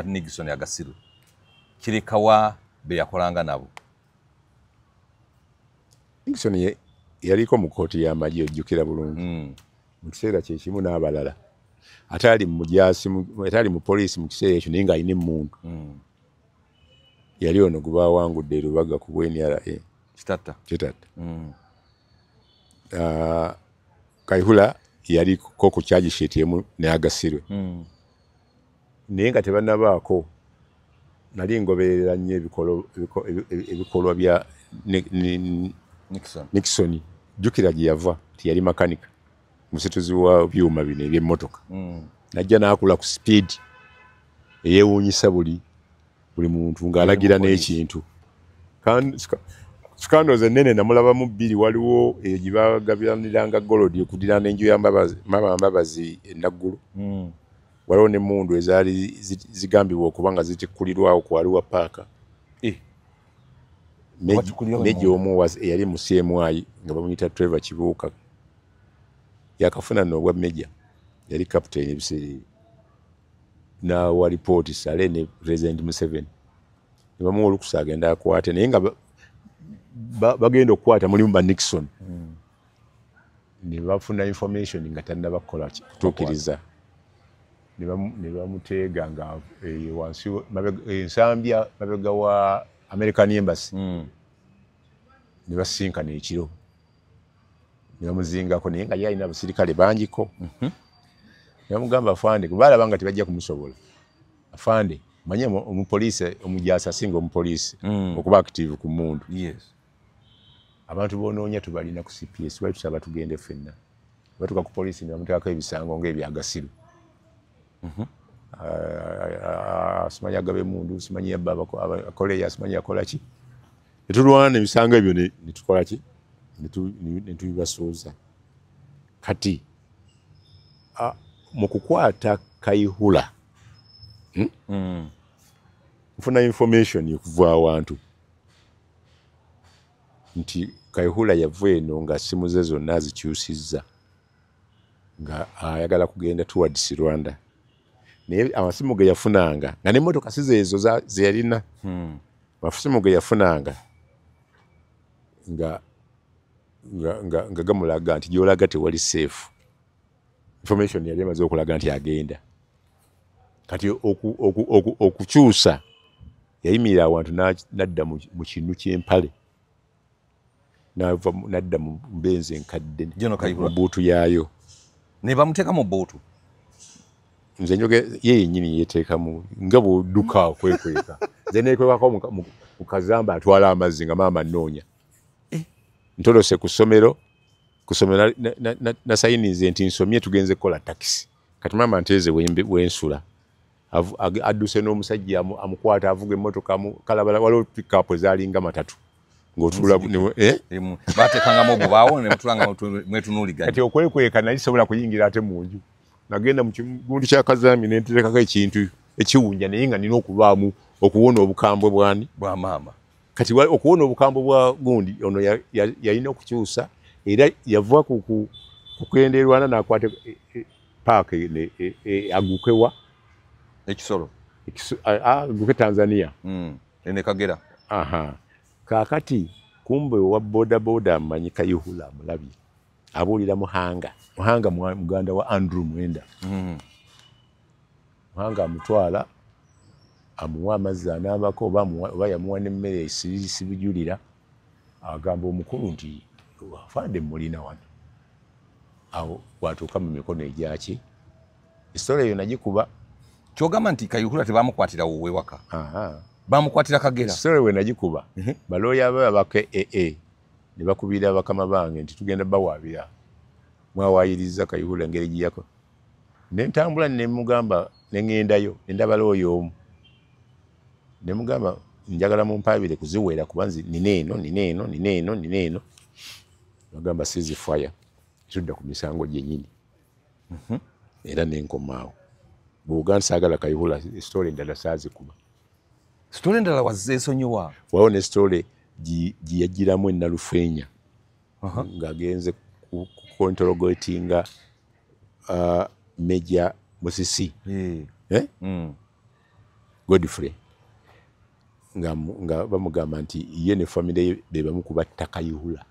Nixon Agasirwe kirekawa be yakolanga nabo? Nixon yaliko mu kkooti y'amagye, ojjukira bulungi, mu kiseera kye kimu n'abalala. Ate ali mu mujaasi, ate ali mu poliisi mu kiseera ekyo, naye ng'alina emmundu. Yali ono gwe baawangudde e Lubaga ku bwa NRA. Kitatta. Kitatta. Kayihura yaliko ku charge sheet emu ne Agasirwe, naye nga tebannabaako. Nali ngoberera nnyo ebikolwa bya Nixon. Nixon. Jjukira gye yava, tiyali makanika, musituzi wa byuma bino ebyemmotoka. Najja n'akula ku speed eyeewuunyisa buli muntu, ng'alagira n'ekintu. Scandals ennene namulabamu bbiri. Waliwo eyo gye bagabyaniranga gold okudira n'enju ya Mama Mbabazi e Naggulu. Waliwo n'emmundu ezaali zigambibwa okuba nga zitikkulirwawo ku Arua Paaka. Major omu eyali mu CMI nga bamuyita Trevor Kibuuka, yakafuna nno obwa major, yali captain ebiseera ebyo, n'awa lipooti sale ne President Museveni, ne bamuwa olukusa agenda akwate, naye nga bagenda okukwata mulimu ba Nixon. Ne bafuna information nga tannaba kukola kutuukiriza, ne bamuteega nga wansi Ensambya, mabega wa American Embassy. Ne basinkana ekiro ne bamuzingako, naye nga ye alina abasirikale bangiko. Ne bamugamba, "Afande," baalaba nga tebajja kumusobola, "Afande, manye omupoliisi omujaasi asinga omupoliisi okuba active ku mundu. Abantu bonoonya tubalina ku CPS, bali tusaba tugende ffenna." Batuka ku poliisi ne bamuteekako ebisango ng'ebyagasiru. Simanyi agaba emundu, simanyi yabba akoleya, simanyi yakola ki. Netulwana emisango ebyo netukola ki, netubibasuuza. Kati mu kukwata Kayihura, Nfuna information okuva awantu nti Kayihura yava eno nga simu ze zonna azikyusizza, nga ayagala kugenda towards Rwanda, naye amasimu ge yafunanga nga nemmotoka si zeezo ze yalina. Amasimu ge yafunanga nga gamulaga nti gyolaga tewali safe. Information yali emaze okulaga nti agenda. Kati okukyusa, yayimirira awantu n'adda mu kinu ky'empale, n'adda mu mbenzi enkadde mu buutu yaayo. Ne bamuteeka mu buutu? Nze njoge ye yennyini yeteekamu nga bw'odduka okwekweka. Nze neekwekako mu kazamba atwala amazzi nga maama nnoonya. Ntolose ku ssomero, ku ssomero nasayinize nti nsomye, tugenze kukola takisi. Kati maama nteeze wensula, adduse n'omusajja amukwata, avuga emmotoka kalabala. Waliwo pickup ezaalinga matatu ng'otuula eh? Bateekangamu obubaawo ne mutulanga mwetunuuliganya. Kati okwekweka nali sobola kuyingira ate mu nju. Nagenda mu kigundi kya kazambi nenterekako ekintu ekiwunja, naye nga nina okulwamu okuwona obukambwe bwani? Bwa maama. Kati okuwona obukambwe bwa gundi ono yalina okukyusa, era yava ku kugenda e Rwanda n'akwata paaka agukewa Ekisolo. Aguke Tanzania. Ene Kagera. Aha. Kaakati kumbe owa boda boda amanyi Kayihura, amulabye, abuulira Muhanga. Muhanga muganda wa Andrew Mwenda. Muhanga amutwala, amuwa amazzi anaabako, oba yamuwa n'emmere, sibijulira. Agamba omukulu nti, "Afande mulina wano." Awo bwatuuka mu mikono egyaki, esitole eyo nagikuba. Kyogamba nti Kayihura tebamukwatira wuwe waka, bamukwatira Kagera? Esitole we nagikuba, balooya be abaka aa ne bakubira bakama bange nti, "Tugenda bawaabira, mwawayiriza Kayihura engeri giyako." Nentambula nemugamba, neŋŋendayo nendaba looya omu, nemugamba, "Njagala mumpaabire kuziwera, kuba nzi nina eno, nina eno, nina eno, nina eno." Bagamba, "Ceasefire, tudda ku misango gyennyini." Era nenkomaawo bwoga nsaagala Kayihura. Story endala saazikuba. Story endala wazeesonyiwa? Waliwo ne story gye yagiramu e Nalufeenya ng'agenze kuinterrogatinga Major Musisi. Eh? Godfrey nga bamugamba nti ye ne family be bamu kubatta Kayihura,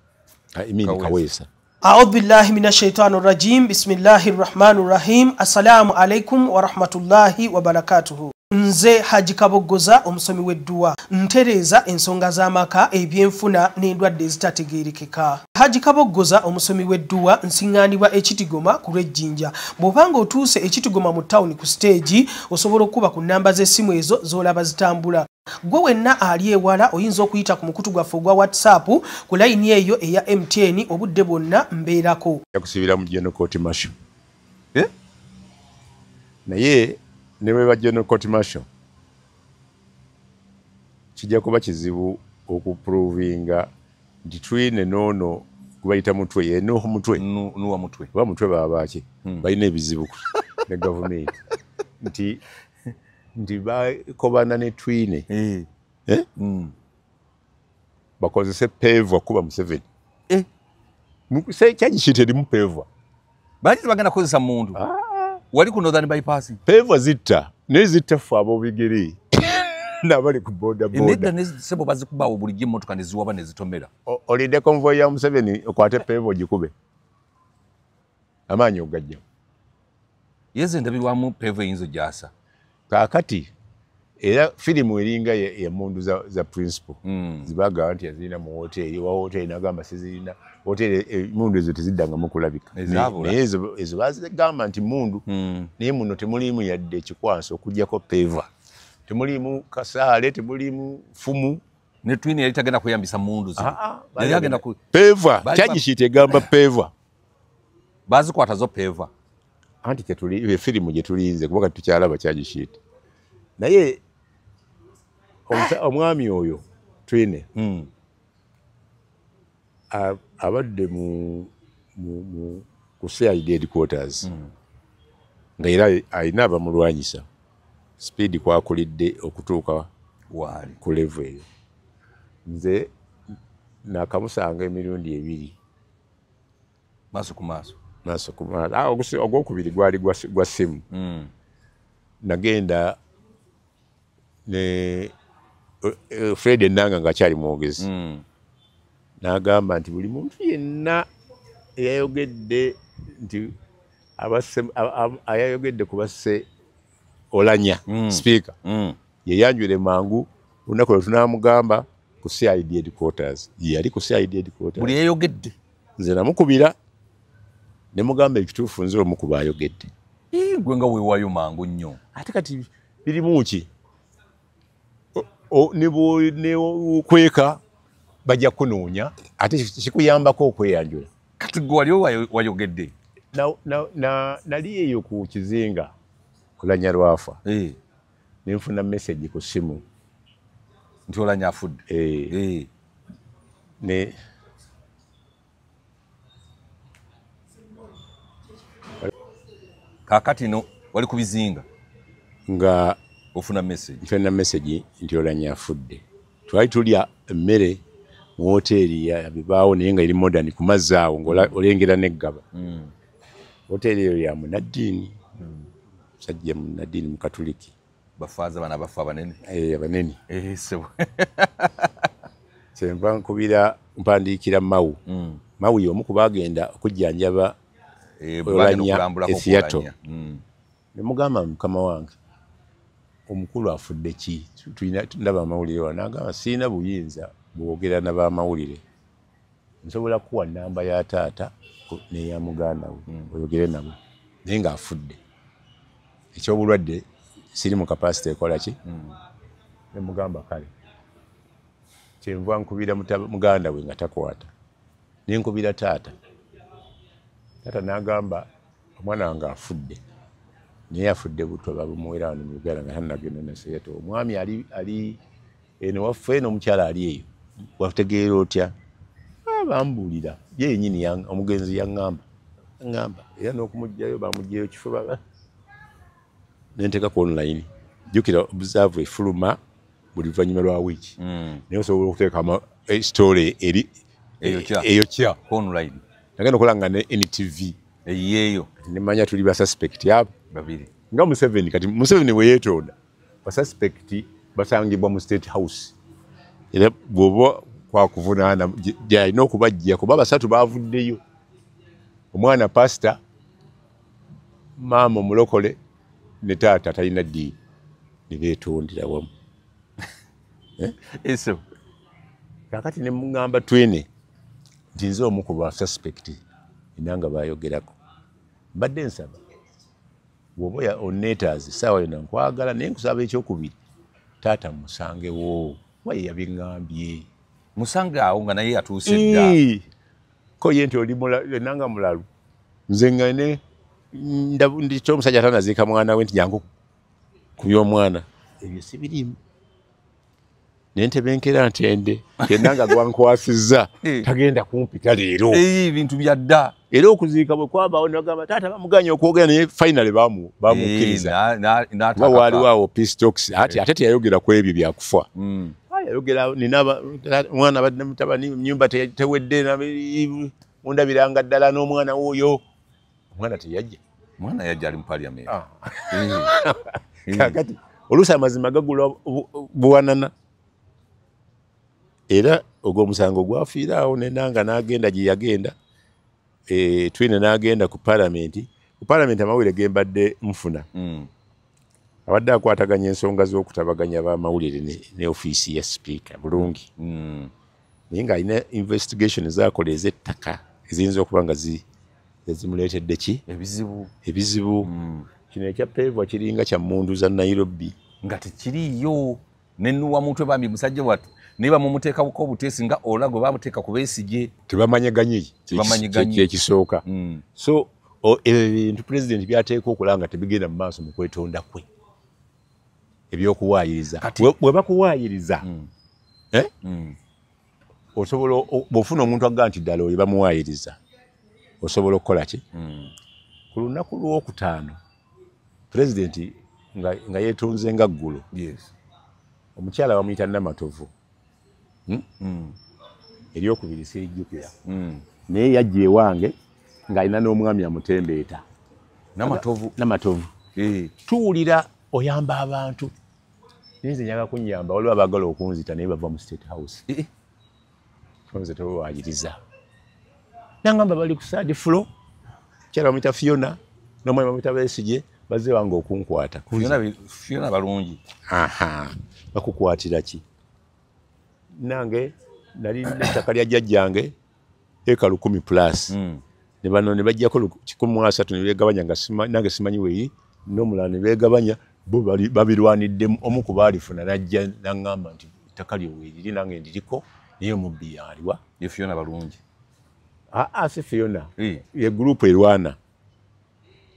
I mean Kaweesa. A'udhu billahi minash shaitani rajim. Bismillahir rahmanir rahim. Assalamu alaikum wa rahmatullahi wa barakatuhu. Nze Haji Kabogoza omusomi w'edduwa ntereeza ensonga z'amaka, ebyenfuna n'endwadde ezitategeerekeka. Haji Kabogoza omusomi w'edduwa nsiŋŋaanibwa Ekitigoma ku lw'Ejjinja. Bw'obanga otuuse Ekitigoma mu tawuni ku siteegi, osobola okuba ku nnamba z'essimu ezo z'olaba zitambula. Gwe wenna ali ewala oyinza okuyita ku mukutu gwaffe ogwa WhatsApp ku layini eyo eya MTN obudde bwonna mbeerako. Yakusibira mu General Court Martial. Naye ne bwe ba General Court Martial kijja kuba kizibu okuprovinga nti Twine noono kubayita Mutwe, ye Nuhu Mutwe, Nuwa Mutwe, oba Mutwe baaba ki, balina ebizibu ne gavumenti nti bakobana ne Twine bakozese pevwa kuba Museveni. Charge sheet erimu pevwa, baali tebagenda kukozesa muntu. Wali ku Northern Bypass pevwa zitta naye zitta ffe ab'obigere n'abali ku boda boda. Nedda ne sebo bazikubawo bulijjo emmotoka ne ziwaba ne zitomera. Olidde convoy ya Museveni okwate pevwa ogikube, amaanyi ogajja yeze ndabirwamu pevwa eyinza ogyasa. Kaakati era firimu eringa emundu za principal zibagamba nti yazirina mu woteeri, wa woteeri nagamba sizirina woteeri, emundu ezo teziddangamu kulabika, naye ezo bazigamba nti mundu, naye muno temuliimu yadde ekikwanso okuggyako peva, temuliimu kasaale, temuliimu fumu. Ne Twine yali tagenda kweyambisa mundu zino, yali agenda ku peva. Charge sheet egamba peva, bazikwata zo peva. Anti kyetuli firimu gye tulinze kuba kati tukyalaba charge sheet. Naye omwami oyo Twine abadde mu ku CID headquarters nga era alina abamulwanyisa speed kwakulidde okutuuka waali ku level eyo. Nze nakamusanga emirundi ebiri maaso ku maaso, maaso ku maaso. Ogwokubiri gwali gwa simu. Nagenda ne Fred Enanga ng'akyali mwogezi, n'agamba nti buli muntu yenna eyayogedde nti ayayogedde ku basse Olanya speaker yeyanjule mangu olunaku lwe tunaamugamba ku CID headquarters. Ye yali ku CID headquarters. Buli yayogedde nze namukubira ne mugamba ekituufu, nze omukuba ayogedde. Gwe nga weewaayo mangu nnyo. Ate kati birimu ki? Ne kweka bajja kunoonya, ate kikuyambako okweyanjula. Kati gwe wali wayogedde? Nali eyo ku kizinga Olanya lwafa, ne nfuna message ku ssimu nti Olanya afudde. Ne kaakati no wali ku bizinga nga ofuna message, nfuna message nti Olanya afudde. Twali tulya emmere mu woteeri ya bibaawo naye nga eri modern ku mazzi awo ng'olengera n'eggaba. Woteeri eyo ya munnaddiini, musajja munnaddiini Mukatuliki. Bafaaza bano abafu abanene? Abanene. Sebo. Kyenva nkubira mpandiikira Mawu. Mawu y'omu ku baagenda okujjanjaba Olanya e Seattle. Ne mugamba mukama wange omukulu afudde ki? Tulina ndaba amawulire wano. N'agamba sirina buyinza bwogera na b'amawulire, nsobola kuwa nnamba ya taata n'eya muganda we oyogere nabo, naye ng'afudde. Eky'obulwadde siri mu capacity ekola ki? Ne mugamba kale. Kyenva nkubira muganda we nga takwata, ne nkubira taata. Taata n'agamba omwana wange afudde, naye afudde butwa babumuwera wano mu Uganda nga tannagenda na Seattle. Omwami ali eno waffe n'omukyala ali eyo, wategeera otya? Bambuulira ye yennyini omugenzi yaŋŋamba era n'okumuggyayo bamuggyayo kifuba nenteeka ku online. Jjukira observe efuluma buli luvannyuma lwa wiiki, naye osobola okuteeka story eri eyokya online. Nagenda okola nga ne NTV eyeeyo nemanya tuli ba suspect abo babiri nga Museveni. Kati Museveni bwe yeetonda Basuspect basangibwa mu State House. Era bw'oba kwakuvunaana gyalina okubajja kuba basatu baavuddeyo. Omwana pastor, maama omulokole ne taata talina ddiini ne beetondera wamu. Eso. Kaakati ne mugamba Twine nti nze omu ku ba suspect enanga baayogerako. Mbadde nsaba bw'oba onneetaaze essaawa yonna nkwagala naye nkusaba ekyokubiri taata musangewo kuba ye yabiŋŋambye. Musange awo nga naye yatuuse dda. Ko ye nti oli enanga mulalu. Nze nga ne ndi omusajja tanaziika mwana we nti jangu ku by'omwana. Ebyo si biriimu. Ne ntebenkera ntende enanga gwankwasizza tagenda kumpita leero. Ebintu bya dda. Era okuziika bwe kwabaawo ne bagamba taata bamuganye okwogera naye finally bamukkiriza. Kuba waaliwo awo peace talks ate teyayogera ku ebyo byakufa. Yayogera nina omwana abadde mutabani nnyumba tewedde mundabiranga ddala n'omwana wuuyo. Omwana teyajja. Omwana yajja ali mu parliament. Kaakati oluusi amazima gagula buwanana. Era ogwo omusango gwafiira awo Enanga n'agenda gye yagenda. Twine n'agenda ku parliament. Ku parliament amawulire ge mbadde nfuna. Abadde akwataganya ensonga z'okutabaganya b'amawulire ne ofiisi ya sipiika bulungi. Naye ng'alina investigation z'akola ez'ettaka eziyinza okuba nga zimuleetedde ki? Ebizibu. Ebizibu. Kino ekya Pevwa kiringa kya mmundu za Nairobi. Nga tekiriiyo. Nennuwa mutwe bambi musajja wattu. Naye bamumuteekako obuteesi nga Ola gwe bamuteeka ku Besigye. Tebamanyaganye. Kyekisooka. So ebintu pulezidenti by'ateeka okulaba nga tebigenda mu maaso mu kwetonda kwe. Ebyokuwaayiriza. Bwe bakuwaayiriza, osobola bw'ofuna omuntu agamba nti ddala oyo bamuwaayiriza, osobola okukola ki? Ku lunaku lwokutaano, pulezidenti nga yeetonze nga ggulo. Omukyala bamuyita Namatovu. Eryokubiri sirijjukira. Naye yajja ewange ng'alina n'omwami amutembeeta. Namatovu. Namatovu. Tuwulira oyamba abantu. Naye nze njagala kunnyamba, waliwo abaagala okunzita naye bava mu State House. Nze tobawaayiriza. Nangamba bali ku third floor, omukyala bamuyita Fiona n'omwami bamuyita Besigye bazze wange okunkwata. Fiona balungi. Bakukwatira ki? Nange nali n'ettaka lya jjajjange eka 1000 plus. Ne bano ne baggyako 130 ne beegabanya nga nange simanyi weeri n'omulala ne beegabanya bo babirwaniddemu omu ku baalifuna n'ajja n'aŋŋamba nti ettaka lyo weeriri nange ndiriko naye omubbi yaliwa. Ye Fiona balungi. Si Fiona. Ye gurupu erwana.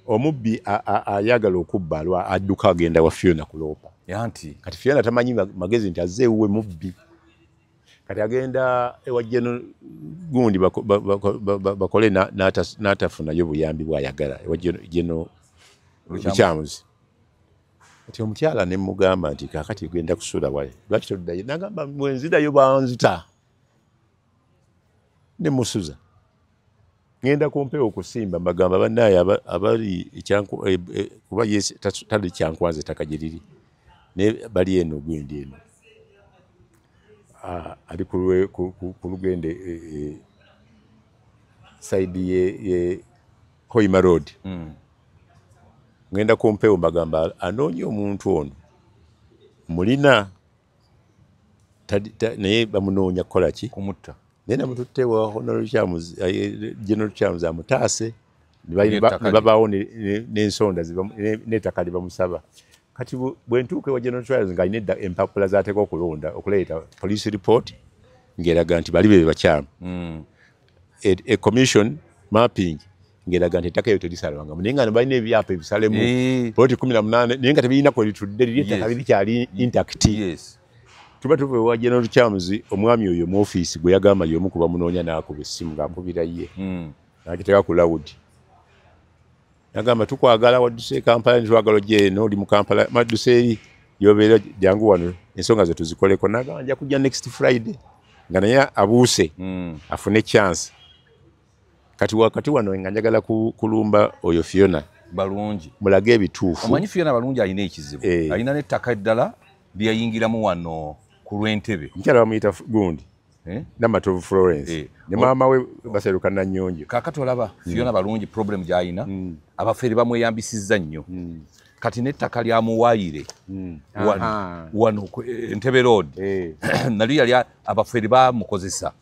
Omubbi ayagala okubba alwa adduka agenda wa Fiona kuloopa. Yanti. Kati Fiona tamanyi magezi nti azze ewuwe mubbi. Kati agenda ewa General gundi bakole n'atafunayo buyambi bw'ayagala ewa General Lukyamuzi. Kati omukyala ne mugamba nti kaakati ogenda kusula wale. Lwaki toddayo? N'agamba bwe nzirayo banzita. Ne musuza. Ngenda ku mpewo okusimba mbagamba bannaye abali kuba ye tali Kyankwanzi ettaka gye liri. Naye bali eno gwendi eno. Ali ku lugende side ye Hoima Road. Ngenda ku mpewo mbagamba anoonya omuntu ono mulina naye bamunoonya kukola ki? Kumutta. Naye namututte wa Honorable Lukyamuzi, General Lukyamuzi amutaase ne babaawo n'ensonda n'ettaka lye bamusaba. Kati bwe ntuuka ewa General Lukyamuzi ng'alina empapula z'ateeka okulonda okuleeta police report ng'eraga nti bali be bakyamu. A commission mapping ng'eraga nti ettaka eryo terisalwangamu naye nga balina ebyapa ebisalemu poloti 18 naye nga tebirina kwe litudde liri ettaka likyali intact. Tuba tuva ewa General Lukyamuzi omwami oyo mu ofiisi gwe yagamba y'omu ku bamunoonya n'akuba essimu ng'akubira ye. N'agiteeka ku loud. N'agamba tukwagala wadduse e Kampala ntitwagala ojje eno oli mu Kampala madduse eri gy'obeera jangu wano ensonga ze tuzikoleko. N'agamba nja kujja next Friday nga naye abuuse afune chance. Kati wakati wano nga njagala kulumba oyo Fiona. Balungi mulage ebituufu. Omanyi Fiona Balungi alina ekizibu, alina n'ettaka eddala lyeyayingiramu wano ku lw'Entebe. Omukyala bamuyita gundi Namatovu Florence, ne maama we baseruka Nanyonjo. Kaakati olaba Fiona Balungi problem gy'alina, abafeere bamweyambisizza nnyo. Kati n'ettaka lya Muwayire wano Entebbe Road nalyo yali abafeere bamukozesa,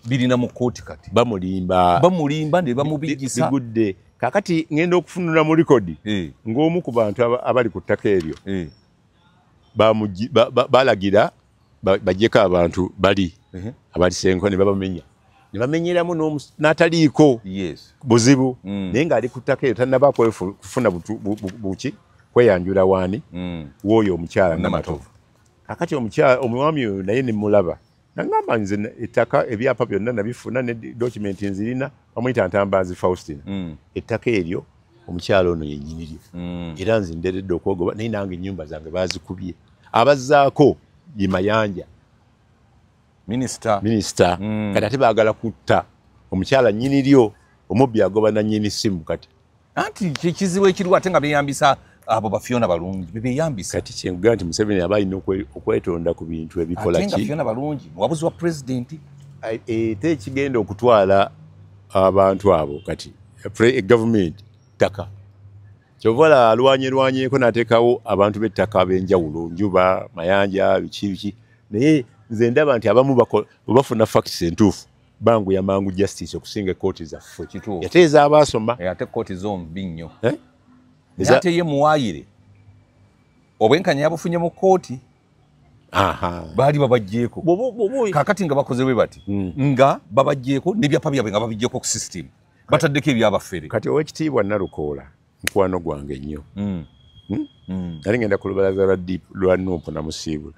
birina mu kkooti kati. Bamulimba ne bamubijjisa. Bigudde. Kaakati ngenda okufunula mu likodi ng'omu ku bantu abali ku ttaka eryo balagira bajjeko abantu bali abalisenko ne babamenya, ne bamenyeramu n'ataliiko buzibu, naye ng'ali ku ttaka eryo tannaba kufuna buki kweyanjula waani w'oyo omukyala Namatovu. Kaakati omukyala omwami oyo naye ne mulaba nangamba nze ettaka ebyapa byonna nabifuna ne document nzirina, bamuyita Ntambanzi Faustina. Ettaka eryo omukyala ono yennyini lyo, era nze nderedde okwogoba, naye nange ennyumba zange baazikubye. Abazzaako ye Mayanja minisita. Kati ate baagala kutta omukyala nnyini lyo, omubbi agoba na nnyini ssimu. Kati anti kizibu ekiriwo ate nga beeyambisa abo ba Fiona Balungi bebeyambisa. Kati kyenkugamba nti Museveni aba alina okwetonda ku bintu ebikola ki. Ate nga Fiona Balungi muwabuzi wa pulezidenti. Ate ekigenda okutwala abantu abo kati gavumenti ttaka. Kyova olaba alwanyerwanyeeko n'ateekawo abantu b'ettaka ab'enjawulo, Njuba, Mayanja, biki biki, naye nze ndaba nti abamu bafuna facts entuufu banguya mangu justice okusinga ekkooti zaffe. Ate ez'abaasoma ate ekkooti zo mbi nnyo. Ate ye Muwayire obwenkanya yabufunye mu kkooti, baali babaggyeko. Kaakati nga bakoze bwe bati, nga babaggyeko n'ebyapa byabwe nga babiggyeko ku system, bataddeko ebyabafere. Kati Oweekitiibwa Nalukoola mukwano gwange nnyo, nali ngenda ku lubalaza lwa Nuupu namusiibula.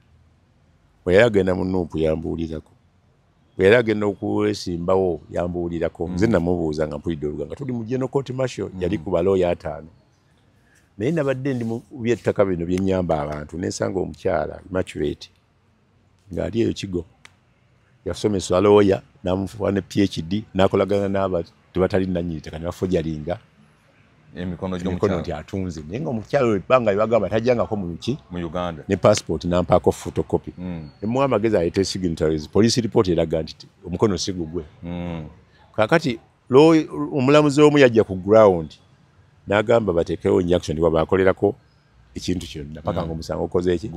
Bwe yali agenda mu Nuupu yambuulirako, bwe yali agenda okwesimbawo yambuulirako. Nze namubuuza nga mpulidde oluga nga tuli mu General Court Martial, yali ku balooya 5. Naye nabadde ndi mu by'ettaka bino byennyamba abantu, nensanga omukyala Immaculate ng'ali eyo Kigo, yasomesa looya n'amufuwa ne PhD, n'akolagana n'abantu tebatali nannyini ttaka ne bafojalinga emikono gy'omukyala nti atunze. Naye ng'omukyala oyo ebbanga lye bagamba tajjangako mu ki mu Uganda, ne passport n'ampaako photocopy. Ne muwa amagezi aleete signatories, police report eraga nti omukono si gugwe. Kaakati omulamuzi omu yajja ku ground n'agamba bateekewo injunction wabakolerako ekintu kyonna paka ng'omusango okoze eki.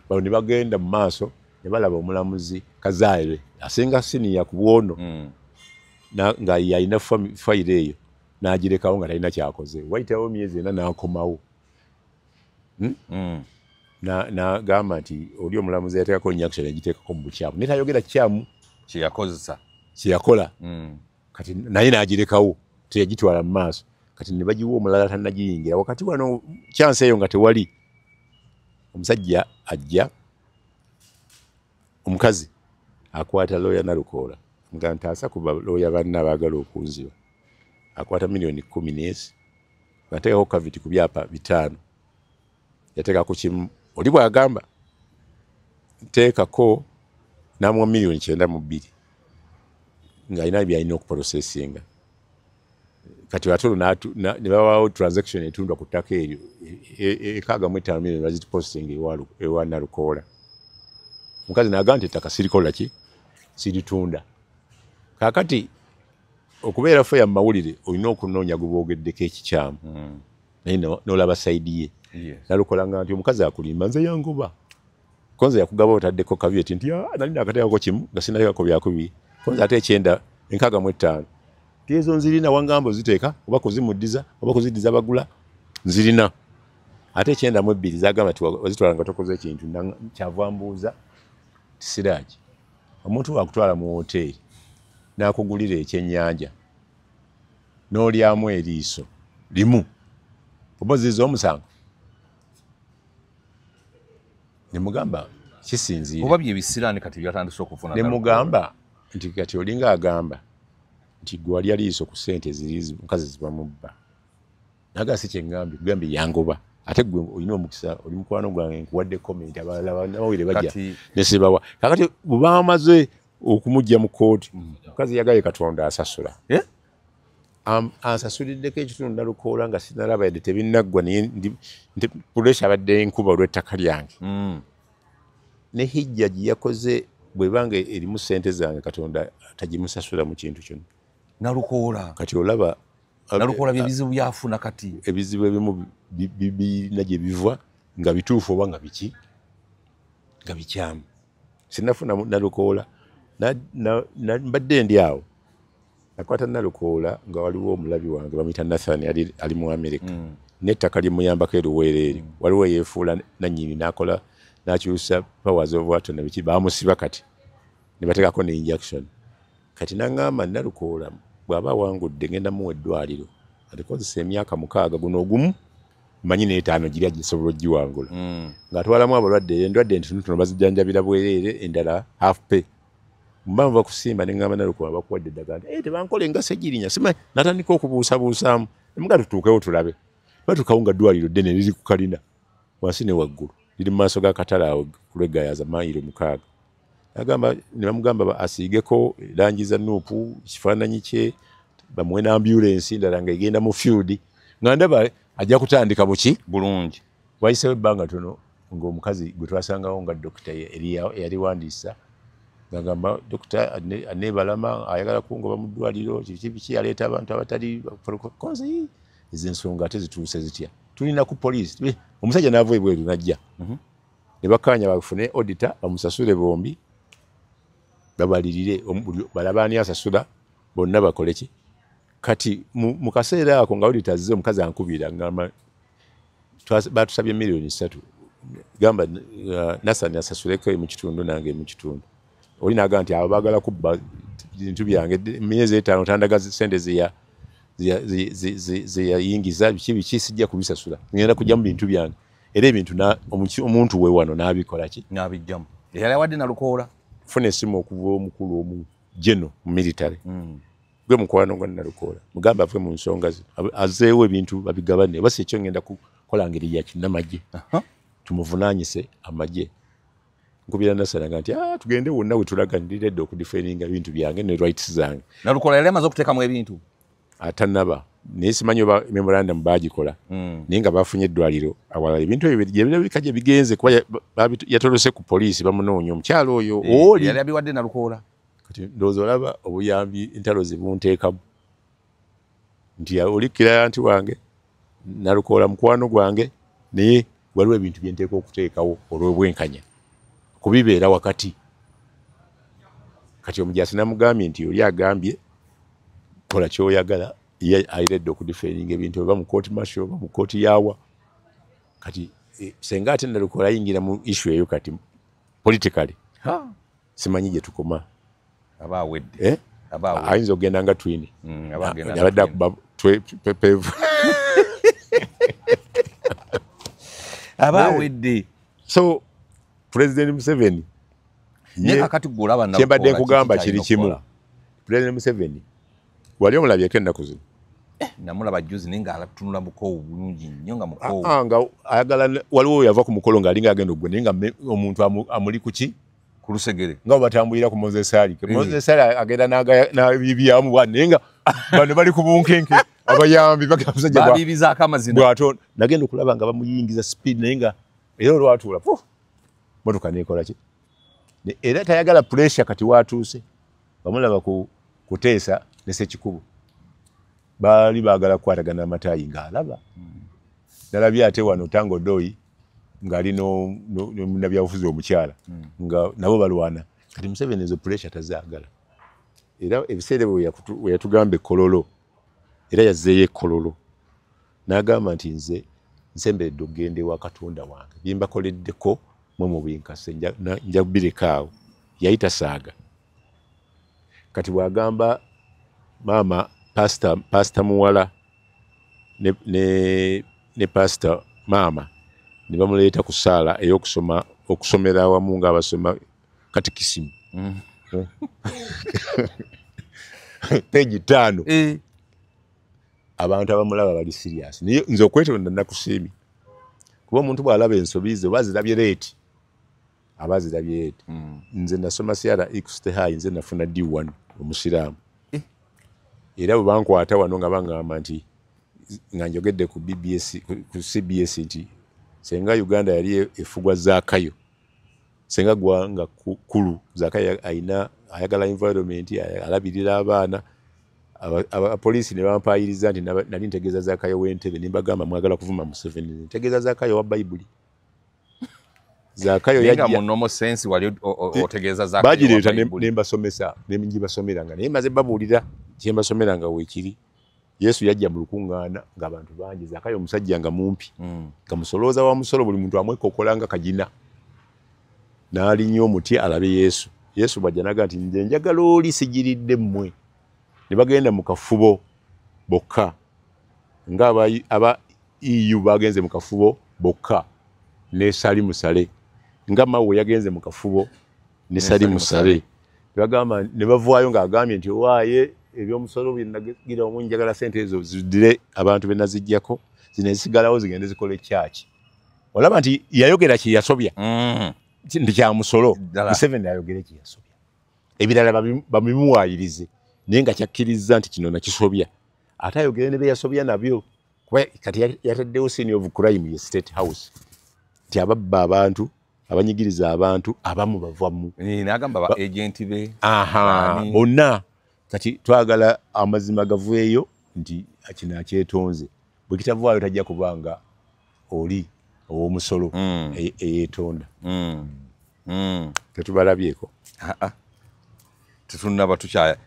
Bano ne bagenda mu maaso ne balaba omulamuzi Kazaire asinga siniya ku bwono nga yalina fayiro eyo n'agirekawo nga talina kyakoze. Wayitawo myezi ena n'akomawo n'agamba nti oli omulamuzi yateekako injunction agiteekako mu bukyamu, naye tayogera kikyamu kyeyakozesa kyeyakola. Kati naye n'agirekawo teyagitwala mu maaso. Kati ne bagiwa omulala tannagiyingira. Wakati wano chance eyo nga tewali, omusajja ajja, omukazi akwata looya Nalukoola nga ntaasa ku balooya banna abaagala okunziba, akwata 10 million ng'ateekako kaviti ku byapa 5, yateekako kimu. Oli bw'agamba nteekako n'amuwa 92 million ng'alina by'alina okuprosesinga. Kati ate olwo ne babaawo transaction etundwa ku ttaka eryo 65 million bazipostinga ewa Nalukoola. Omukazi n'agamba nti ettaka sirikola ki, siritunda. Kaakati okubeera feya mu mawulire olina okunoonya gwe boogeddeko ekikyamu, naye n'olaba sayidi ye. Nalukoola nga nti omukazi akulimba, nze yangoba konze yakugaba otaddeko caveat nti nali nakateekako kimu nga sinnateekako byakubiri, konze ate 965 ezo nzirina, wangamba oziteeka oba kuzimuddiza oba kuziddiza bagula nzirina. Ate 92 zagamba nti wazitwala nga tokoze ekintu. Kyava mbuuza Siraji, omuntu wakutwala mu woteeri n'akugulira ekyennyanja n'olyamu eriiso limu, oba ozizza omusango? Ne mugamba kisinziira oba byebisiraani kati byatandise okufuna. Ne mugamba nti kati olinga agamba nti gwe walya liiso ku ssente ziri mukazi zibamubba. Naga si kyengambye, kugambye yangoba. Ate gwe olina omukisa, oli mukwano gwange, nkuwadde comment, abalala bannamawulire bajja ne sibawa. Kaakati bwe bamaze okumujja mu kkooti, omukazi yagaye Katonda asasula. Ansasuliddeko ekitundu Nalukoola nga sinalaba yadde tebinnaggwa, naye pressure abadde enkuba olw'ettaka lyange. Ne hijja gye yakoze bw'ebanga erimu ssente zange, Katonda tagimusasula mu kintu kyonna. Nalukoola kati olaba Nalukoola byebizibu byafuna kati. Ebizibu ebimu birina gye biva nga bituufu oba nga biki nga bikyamu. Sinafuna Nalukoola, mbadde ndi awo nakwata Nalukoola nga waliwo omulabi wange bamuyita Nathan, ali mu America, n'ettaka limuyambako eruweero eri, waliwo yeefuula nannyini n'akola n'akyusa powers of attorney biki, baamusiba kati ne bateekako ne injunction. Kati n'aŋŋamba Nalukoola bw'aba awangudde ngenda muwa eddwaliro alikozesa emyaka 6 guno ogumu manyi n'etaano giri agisobola ogiwangula, ng'atwalamu abalwadde endwadde entonotono bazijjanjabira bwereere, endala half pay. Mba nva kusimba ne ŋŋamba Nalukoola bakuwadde eddagala nti tebankola engaso egirinya, simanyi. Natandika okubuusabuusaamu ne tutuukewo tulabe. Batuukawo nga ddwaliro ddene liri ku kalina wansi ne waggulu, liri mu maaso g'akatale awo ku lw'Eggayaza mayiro 6. Agamba ne bamugamba asiigeko langi za nuupu kifaananyi kye, bamuwe n'ambulensi ndala ng'egenda mu field, nga ndaba ajja kutandika buki bulungi. Wayiseewo ebbanga tono ng'omukazi gwe twasangawo nga dokita eyali wandiisa ng'agamba dokita aneebalama ayagala kungoba mu ddwaliro kiki biki, aleeta abantu abatali konzi. Ezo ensonga ate zituuse zitya? Tulina ku poliisi. Omusajja n'ava ebweru n'ajja, ne bakkaanya bafune auditor bamusasule bombi, babalirire balabe ani asasula, bonna bakole ki. Kati mu kaseera ako nga auditor azze, omukazi ankubira ngamba batusabye 3 million, gamba Nathan asasuleko mu kitundu nange mu kitundu. Oli n'agamba nti abo baagala kubba bintu byange, emyezi 5 tandaga ssente zeyayingiza biki biki, sijja kubisasula, ngenda kujja mu bintu byange. Era ebintu omuntu we wano n'abikola ki, n'abijjamu. Yali awadde Nalukoola. Funa essimu okuva omukulu omu geno mu military, gwe mukwano gwa Nalukoola, mugamba ave mu nsonga zino, azzeewo ebintu babigabane, oba si ekyo ngenda kukola ngeri ya kinnamagye, tumuvunaanyise amagye. Nkubira Nasana nti tugende wonna we tulaganirira edda okudifendinga ebintu byange ne rights zange. Nalukoola yali amaze okuteekamu ebintu atanaba, naye simanyi oba memorandum baagikola, naye nga bafunye eddwaliro awalala. Ebintu ebyo byebirabika gye bigenze kuba yatolose ku poliisi bamunoonya omukyalo oyo oli yali abiwadde Nalukoola. Kati ndowooza olaba obuyambi entalo ze bunteekamu nti oli client wange, Nalukoola mukwano gwange, naye waliwo ebintu bye nteeka okuteekawo olw'obwenkanya kubibeera wakati. Kati omujaasi namugambye nti oli agambye kola ky'oyagala, ye ayiredde okudifendinga ebintu oba mu kooti martial oba mu kooti yawa. Kati senga ate Nalukoola ayingira mu issue eyo kati politically, simanyi gye tukoma. Aba awedde. Ayinza okugenda nga twini, abadde akuba pepevu, aba awedde. So President Museveni kyembadde nkugamba kiri kimu, President Museveni wali omulabyeko ennaku zino? Namulaba juzi naye ng'atunula mukoowu bulungi nnyo, nga mukoowu, nga ayagala. Waliwo yava ku mukolo ng'alinga agenda okugwa, naye nga omuntu amuli ku ki, ku lusegere, nga batambulira ku Moses Ali. Moses Ali agenda n'abibyamu bwa, naye nga bano bali ku bunkenke, abayambi bagamba musajja babibizaako amazina. Bw'ato nagenda okulaba nga bamuyingiza speed, naye nga era olwatuula motoka neekola ki, era tayagala pressure. Kati waatuuse bamulaba ku kuteesa ne Ssekikubo, baali baagala kukwatagana amataayi ng'alaba. Nalabye ate wano Tango Doi ng'ali n'omunnabyabufuzi omukyala nga nabo balwana. Kati Museveni ezo pressure tazaagala. Era ebiseera bwe yatugamba ekkololo, era yazzeeyo ekkololo n'agamba nti nze nsemberedde okugenda ewa Katonda wange, bye mbakoleddeko mwe mubinkase, nja kubireka awo. Yali tasaaga. Kati bw'agamba maama pasita muwala ne pasita maama ne bamuleeta ku ssaala ey'okusoma okusomera awamu ng'abasoma katikisimu peegi 5. Abantu abamulaba bali serious, naye nze okwetonda nakusiimye, kuba omuntu bw'alaba ensobi ze oba azirabye leeti, aba azirabye leeti. Nze nasoma CRE High, nze nafuna D1 omusiraamu. Era bwe bankwata wano nga bangamba nti nga njogedde ku BBS, ku CBS nti senga Uganda yali efugwa Zakayo, senga gwanga kulu Zakayo ayina ayagala environment, alabirira abaana. Abapoliisi ne bampayiriza nti nali ntegeeza Zakayo w'entebe, ne mbagamba mwagala kuvuma Museveni, ntegeeza Zakayo wa Bayibuli. Zakayo yajja mu normal sense wali otegeeza Zakayo bagireeta ne mbasomesa ne ngibasomeranga, naye maze babuulira kye mbasomeranga weekiri. Yesu yajja mu lukuŋŋaana ng'abantu bangi, Zakayo omusajja nga mumpi, nga musolooza wa musolo, buli muntu amwekokolanga kagina, n'alinnya omuti alabe Yesu. Yesu bw'ajja n'agamba nti nze njagala oli sigiridde mmwe. Ne bagenda mu kafubo bokka, nga aba EU bagenze mu kafubo bokka ne Sali Musale, nga Mawe yagenze mu kafubo ne Sali Musale. Bagamba ne bavaayo ng'agambye nti waaye ebyomusolo bye nagira omu njagala ssente ezo ziddire abantu be naziggyako, zino ezisigalawo zigende zikole kyaki. Olaba nti yayogera kye yasobya nti kya musolo, Museveni ayogere kye yasobya, ebirala babimuwaayirize, naye nga kyakkiriza nti kino nakisobya, ate ayogere ne be yasobya nabyo. Kuba kati yataddewo scene of crime ye State House, nti ababba abantu, abanyigiriza abantu, abamu bavamu n'agamba ba agenti be bonna. Kati twagala amazima gaveeyo nti kino akyetonze, bwe kitavaayo tajja kubanga oli ow'omusolo eyeetonda. Tetubalabyeko. Tetunnaba,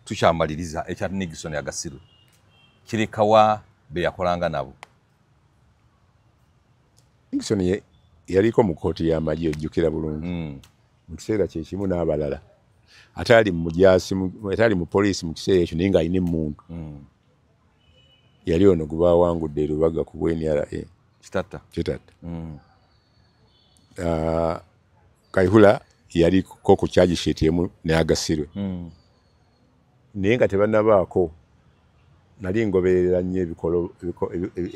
tukyamaliriza ekya Nixon Agasiru kirekawa be yakolanga nabo. Nixon yaliko mu kkooti y'amagye, ojjukira bulungi, mu kiseera kye kimu n'abalala. Ate ali mu ate ali mu poliisi mu kiseera ekyo, naye ng'alina emmundu. Yali ono gwe baawangudde e Lubaga ku bwa NRA. Kitatta. Kitatta. Kayihura yaliko ku charge sheet emu ne Agasirwe, naye nga tebannabaako. Nali ngoberera nnyo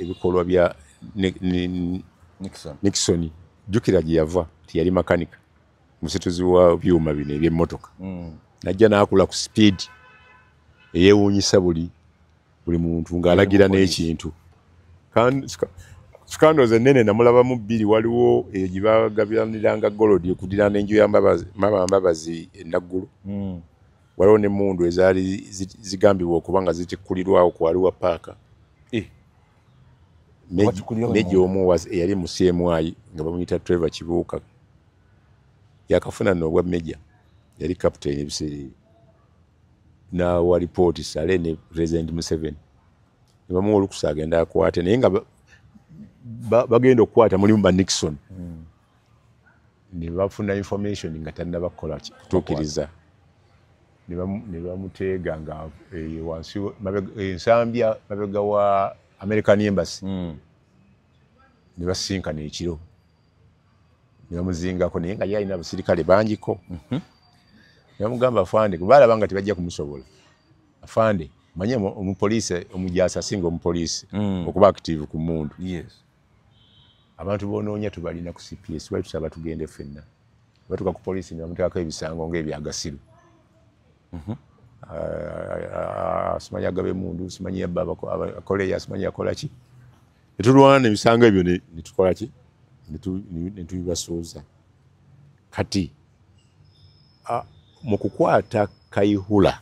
ebikolwa bya Nixon. Nixon. Jjukira gye yava nti yali makanika, musituzi wa byuma bino ebyemmotoka. Najja n'akula ku speed eyeewuunyisa buli muntu ng'alagira n'ekintu. Scandals ennene namulabamu bbiri. Waliwo eyo gye bagabiraniranga gold okudirana enju ya Mama Mbabazi e Naggulu. Waliwo n'emmundu ezaali zigambibwa okuba nga zitikkulirwawo ku Arua Paaka. Meja omu eyali mu CMI nga bamuyita Trevor Kibuuka, yakafuna nno obwa meja, yali captain ebiseera ebyo, n'awa lipooti Sale ne President Museveni, ne bamuwa olukusa agenda akwate, naye nga bagenda okukwata mulimu ba Nixon. Ne bafuna information nga tannaba kukola kutuukiriza, ne bamuteega nga wansi Ensambya mabega wa American Embassy. Ne basinkana ekiro ne bamuzingako, naye nga ye alina abasirikale bangiko. Ne bamugamba, "Afande," baalaba nga tebajja kumusobola, "Afande, manye omupoliisi omujaasi asinga omupoliisi okuba active ku mmundu. Abantu bonoonya tubalina ku CPS, bali tusaba tugende ffenna." Batuuka ku poliisi ne bamuteekako ebisango ng'ebyagasiru. Simanyi agaba emmundu, simanyi yabba abakoleya, simanyi yakola ki. Ne tulwana emisango ebyo ne tukola ki, ne tubibasuuza. Kati mu kukwata Kayihura,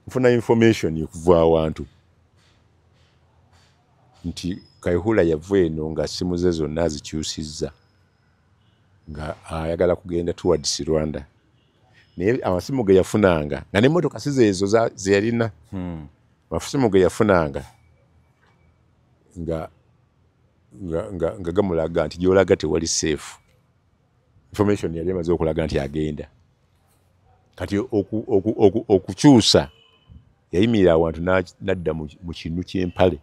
nfuna information okuva awantu nti Kayihura yava eno nga simu ze zonna azikyusizza, nga ayagala kugenda towards Rwanda, naye amasimu ge yafunanga nga n'emmotoka si zeezo ze yalina. Amasimu ge yafunanga nga gamulaga nti gy'olaga tewali safe. Information yali emaze okulaga nti agenda. Kati okukyusa yayimirira awantu n'adda mu kinu ky'empale,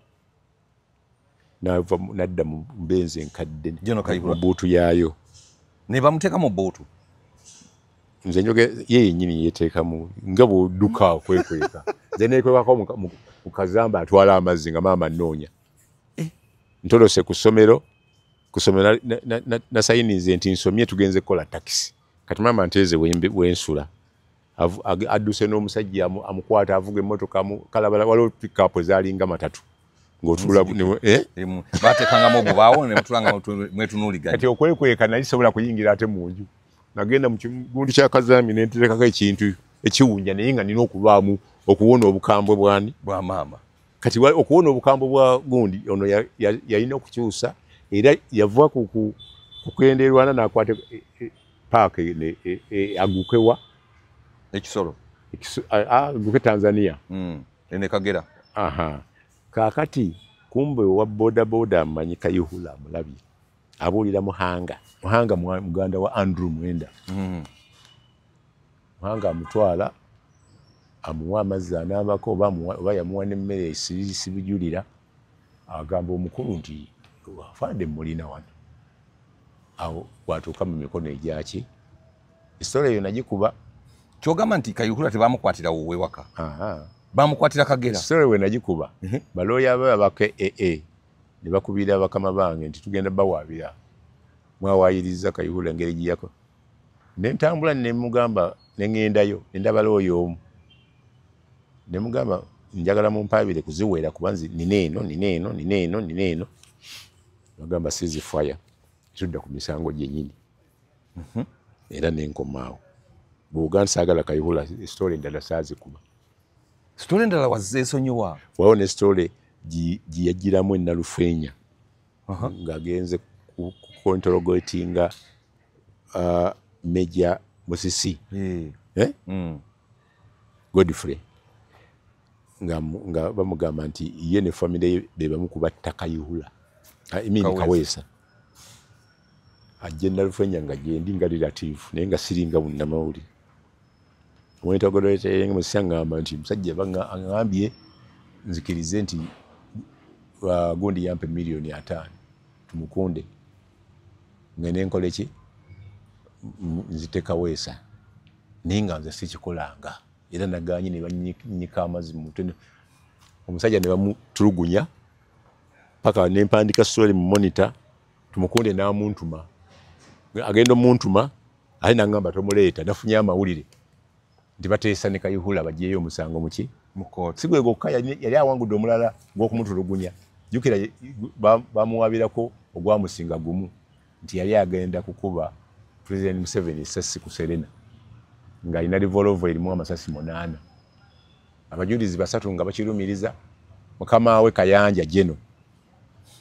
n'adda mu mbenzi enkadde mu buutu yaayo. Ne bamuteeka mu buutu. Nze njoge ye yennyini yeeteekamu nga bw'odduka okwekweka. Nze neekwekako mu kazamba atwala amazzi nga maama nnoonya. Ntolose ku ssomero, ku ssomero nasayinize nti nsomye, tugenze kukola takisi. Kati maama nteeze wensula. Adduse n'omusajja amukwata avuga emmotoka kalabala, waliwo pickup ezaalinga matatu ng'otuula bateekangamu obubaawo ne mutulanga mwetunuuliganya. Kati okwekweka nali sobola kuyingira ate mu nju, nagenda mu kigundi kya kazambi ne nterekako ekintu ekiwunya, naye nga nina okulwamu okuwona obukambwe bwani bwa maama. Kati okuwona obukambwe bwa gundi ono yalina okukyusa, era yava ku kukendeerwana n'akwata paaka agukewa ekisolo aguke Tanzania ene Kagera. Kaakati kumbe wa boda boda amanyi Kayihura amulabye, abuulira Muhanga. Muhanga muganda wa Andrew Mwenda. Muhanga amutwala amuwa amazzi anaabako oba yamuwa n'emmere sibijulira, agamba omukulu nti afande mulina wano. Awo bw'atuuka mu mikono egyaki esitole eyo nagikuba. Kyogamba nti Kayihura tebamukwatira wuwe waka, bamukwatira Kagera. Esitole we nagikuba balooya be abaka AA ne bakubira bakama bange nti tugenda bawaabira, mwawaayiriza Kayihura engeri gye yako. Ne ntambula ne mugamba ne ŋŋendayo ne ndaba looya omu ne mugamba njagala mumpaabire kuziwera kuba nzi nina eno nina eno nina eno nina eno. Bagamba ceasefire, tudda ku misango gyennyini era ne nkomaawo. Bw'oga nsaagala Kayihura, story endala saazikuba. Story endala wazeesonyiwa? Waliwo ne story gye yagiramu e Nalufeenya ng'agenze kuinterrogatinga Major Musisi Godfrey, nga bamugamba nti ye ne famire ye be bamu ku batta Kayihura, I mean Kaweesa. Ajja Nalufeenya nga gyendi nga relative naye nga siringa munnamawulire. Mwentogolete Musisi aŋŋamba nti musajja aŋŋambye nzikirize nti gundi yampe 5,000,000 tumukunde ngende nkole ki nzite Kaweesa, naye nga nze sikikolanga era nagaanye ne bannyika amazzi mu mutwe, omusajja ne bamutulugunya paka ne mpandika story mu Monitor tumukunde n'amuntuma, agenda omuntuma ate n'aŋŋamba tomuleeta. Nafunye amawulire nti bateesa ne Kayihura baggyeyo omusango muki mu kkooti. Si gwe gwokka, yali awangudde omulala gw'okumutulugunya. Jjukira bamuwaabirako ogwamusinga gumu nti yali agenda kukuba President Museveni essasi ku Serena ng'alina revolver erimu amasasi 8. Abajulizi 3 nga bakirumiriza mukama we Kayanja Geno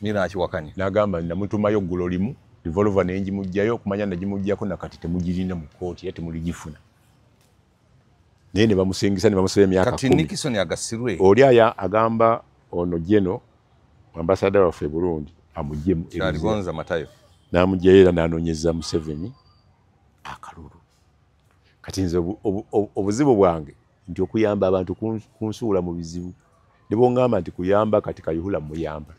n'akiwakanya, n'agamba namutumayo ggulo limu revolver ne ngimuggyayo, okumanya nagimuggyako nakati temugirina mu kkooti era temuligifuna. Naye ne bamusingisa ne bamusaba emyaka 10. Kati Nixon agasirwe oli aya agamba ono Geno ambassador waffe Burundi amugye Kyaligonza Matayo n'amuggyayo era n'anoonyeza Museveni akalulu. Kati nze obuzibu bwange nti okuyamba abantu kunsuula mu bizibu, ne bw'oŋŋamba nti kuyamba kati Kayihura muyamba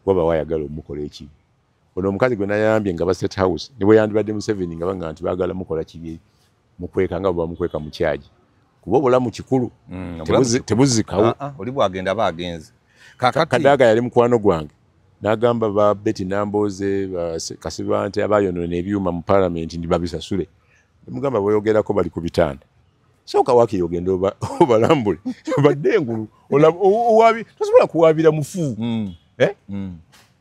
waba wayagala omukola ekibi. Ono omukazi gwe nayambye nga ba State House ne bwe yandibadde Museveni nga baŋŋamba nti baagala mukola kibi mukweka nga bwe bamukweka mu kyagi, kuba obulamu kikulu tebuzikawo. Oli bw'agenda aba agenze. Kadaga yali mukwano gwange n'agamba ba Betty Namboze Kasibante abayonoona ebyuma mu parliament ndi babisasule. Mugamba bweyogerako bali ku bitanda, sooka waakiri ogenda obalambule badde engulu tosobola kuwaabira mufu.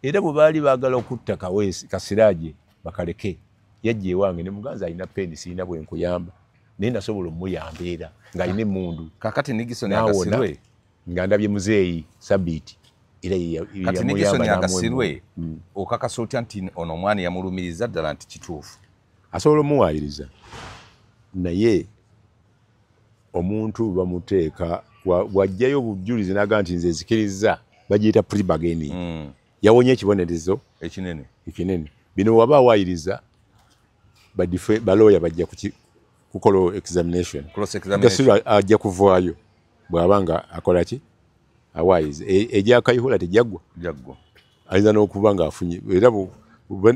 Era bwe baali baagala okutta Kasiraje bakaleke, yajja ewange ne muganzi alina peni sirina bwe nkuyamba, naye nasobola omuyamba era ng'alina emmundu. Kakati Nixon agasirwe nga ndabye muzeeyi Sabiiti era kati Nixon agasirwe okakasa otya nti ono omwana yamulumiriza ddala nti kituufu? Asobola omuwaayiriza, naye omuntu bamuteeka bw'aggyayo obujulizi n'agamba nti nze nzikiriza, bagiyita plea bargaining. Yawonye ekibonerezo ekinene. Bino waba awaayiriza balooya bajja kukola examination, cross examination, ajja kuvaayo bw'aba nga akola ki awaayiriza. Egya Kayihura tejaggwa, ayinza n'okuba ng'afunye era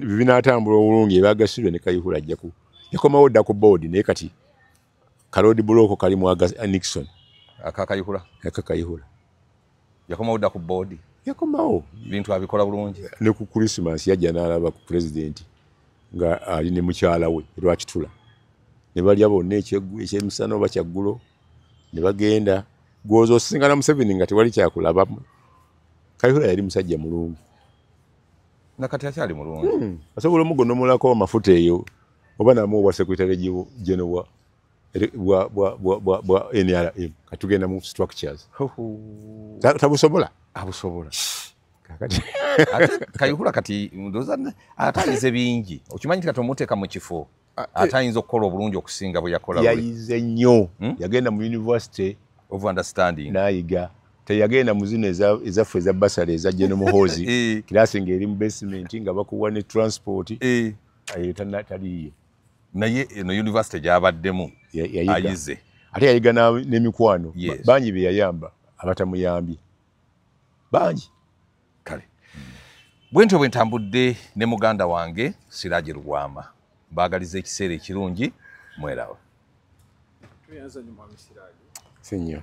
binaatambula obulungi ebyagasirwe ne Kayihura ajja yakomawo dda ku board, naye kati kalodi buloko kali mu Nixon aka Kayihura yakomawo dda ku board, yakomawo bintu abikola bulungi. Ne ku Christmas yajja n'alaba ku president nga ali ne mukyala we Lwakitula Ne balya bonna ekyemisana oba kyaggulo ne bagenda. Gwoza osisinkana Museveni nga tewali kyakulabamu. Kayihura yali musajja mulungi. Nakati akyali mulungi. Asobola omugonomolako amafuta eyo oba namuwa secretary general bwa NRM. Katugenda mu structures. Tabusobola? Abusobola. Kakati. Ate Kayihura kati ndoza atayize bingi. Okimanyi kati omuteeka mu kifo atayinza okukola obulungi okusinga bwe yakola. Yayize nnyo. Yagenda mu university of understanding. N'ayiga. Teyagenda mu zino ezaffe eza basale eza General Muhoozi. Kirasi ng'eri mu basement nga bakuwa ne transport. Ayo taliiyo. Naye eno university gy'abaddemu ayize. Ate yayiga n'emikwano. Bangi be yayamba abatamuyambye. Bangi. Kale. Bwentyo bwe ntambudde ne muganda wange Siraje Lubwama. Mbaagaliza ekiseera ekirungi, mwerawe. Sinyo.